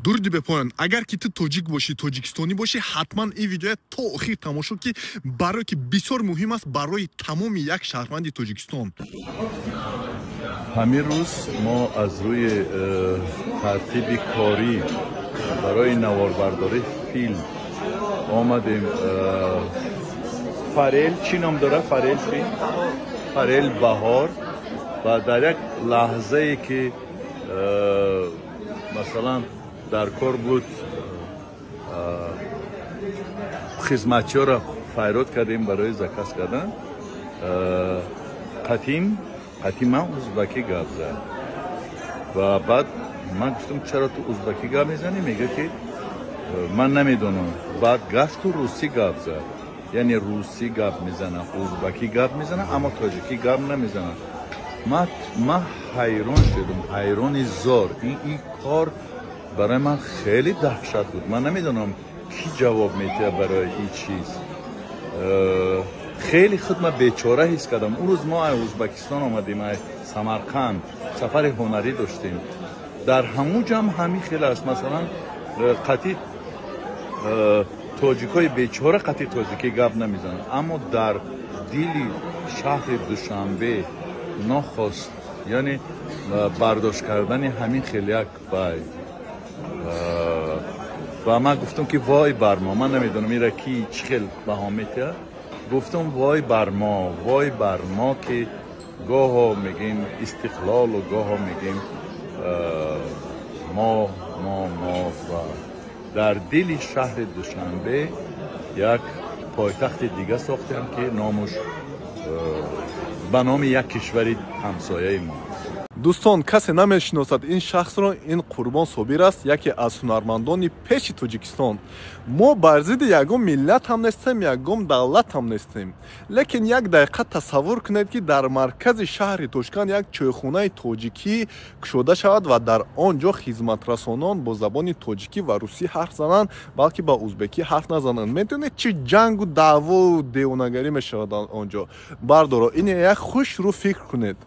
Дуруди бепоён. Агар ки ту тоҷик бошӣ, тоҷикистонӣ бошӣ, ҳатман ин видеоя то охир тамошо ки, барое ки бисёр муҳим аст барои тамоми як шаҳрванди Тоҷикистон. Ҳамин рӯз мо аз рӯи тартиби корӣ барои наворбардории филм омадем. Фарел чӣ ном дорад? Фарел чӣ? Фарел Баҳор. Ва дар як лаҳзае ки масалан дар кор буд, хизматчиёро файрод кардем барои заказ кардан. Қатим ман узбакӣ гап зад ва баъд ман гуфтам: «Чаро ту узбакӣ гап мезанӣ?» Мега ки ман намедонам. Баъд гашту русӣ гап зад, яъне русӣ гап мезанам, узбакӣ гап мезанам, аммо тоҷикӣ гап намезанам. Ман ҳайрон шудам, ҳайрони зор. Ин кор барои ман хеле даҳшат буд. Ман намедонам, кӣ ҷавоб медиҳад барои ин чиз. Хеле худ ман бечора ҳис кардам. Он рӯз мо аз Узбекистон омадем, аз Самарқанд сафари ҳунарӣ доштем. Дар ҳамун ҷо ҳам ҳамин хел аст. Масалан, қатъи тоҷикҳои бечора қатъи тоҷикӣ гап намезананд, аммо дар дили шаҳри Душанбе нохост, яъне бардошт кардани ҳамин хел як вай. Ва ман гуфтам ки вой бар мо. Ман намедонам, ира ки чӣ хел баҳо метиҳад. Гуфтам: вой бар мо, вой бар мо, ки гоҳо мегӯем истиқлолу гоҳо мегӯем мо ва дар дили шаҳри Душанбе як пойтахти дига сохтем, ки номуш ба номи як кишвари ҳамсояи мо. Дӯстон, касе намешиносад ин шахсро, ин Қурбон Собир аст, яке аз ҳунармандони пеши Тоҷикистон. Мо бар зидди ягон миллат ҳам нестем, ягон давлат ҳам нестем, лекин як дақиқа тасаввур кунед, ки дар маркази шаҳри Тошканд як чойхонаи тоҷикӣ кушода шавад ва дар он ҷо хизматрасонон бо забони тоҷикӣ ва русӣ ҳарф зананд, балки ба узбекӣ ҳарф назананд. Медонед, чӣ ҷангу даъвою девонагарӣ мешавад он ҷо? Бардоро, ин як хушрӯ фикр кунед.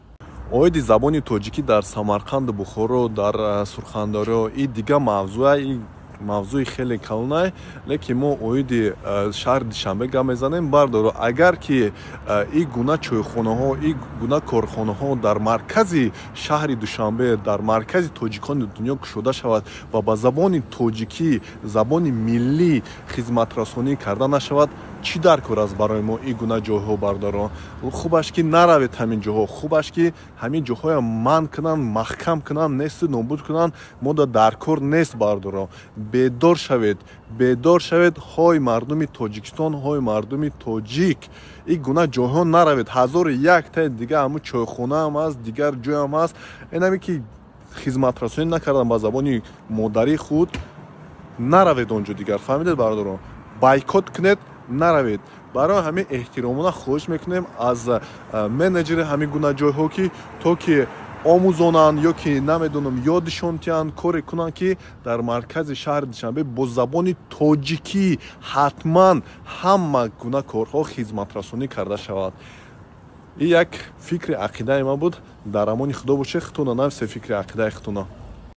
Оиди забони тоҷикӣ дар Самарқанду Бухоро, дар Сурхандарё, и дига мавзӯа, и мавзӯи хеле калонай, лекин мо оиди шаҳри Душанбе гап мезанем. Бардоро, агар ки и гуна чойхонаҳо, и гуна корхонаҳо дар маркази шаҳри Душанбе, дар маркази тоҷикони дунё кушода шавад ва ба забони тоҷикӣ, забони миллӣ хизматрасонӣ карда нашавад, чӣ дар кор аст барои мо ин гуна ҷойҳо? Бардорон, хубаш ки наравед ҳамин ҷоҳо, хубаш ки ҳамин ҷоҳоя манъ кунанд, маҳкам кунанд, несту нобуд кунанд. Мо дар кор нест. Бардорон, бедор шавед, бедор шавед. Ҳой мардуми Тоҷикистон, ҳой мардуми тоҷик, ин гуна ҷойҳо наравед. Ҳазору яктаи дига ҳамун чойхонаам ҳаст, дигар ҷоям ҳаст, инаме ки хизматрасонӣ накардан ба забони модарии худ, наравед он ҷо дигар. Фаҳмидед, бардорон? Бойкот кунед, наравед. Барои ҳамин эҳтиромона хоҳиш мекунем аз менеҷери ҳамин гуна ҷойҳо, ки то ки омӯзонанд ё ки намедонам, ёдишон тиҳанд, коре кунанд, ки дар маркази шаҳри Душанбе бо забони тоҷикӣ ҳатман ҳама гуна корҳо хизматрасонӣ карда шавад. Ин як фикри ақидаи ман буд. Дар амони Худо бошед. Худтона нависе фикри ақидаи худтона.